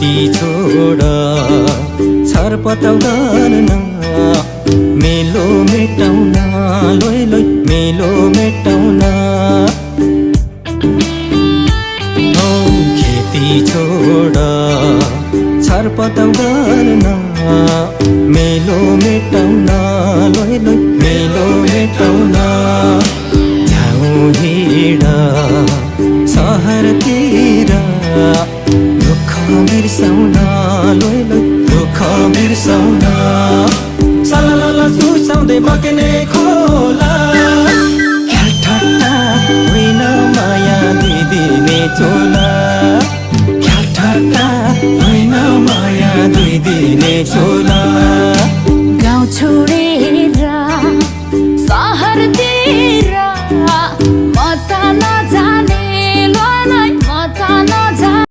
खेती छोड छरपटाउ गर्न मेलो मेटाउन लोइ लोइ मेलो मेटाउन खेती छोड छरपटाउ गर्न मेलो मेटाउन लोइ लोइ मेलो मेटाउन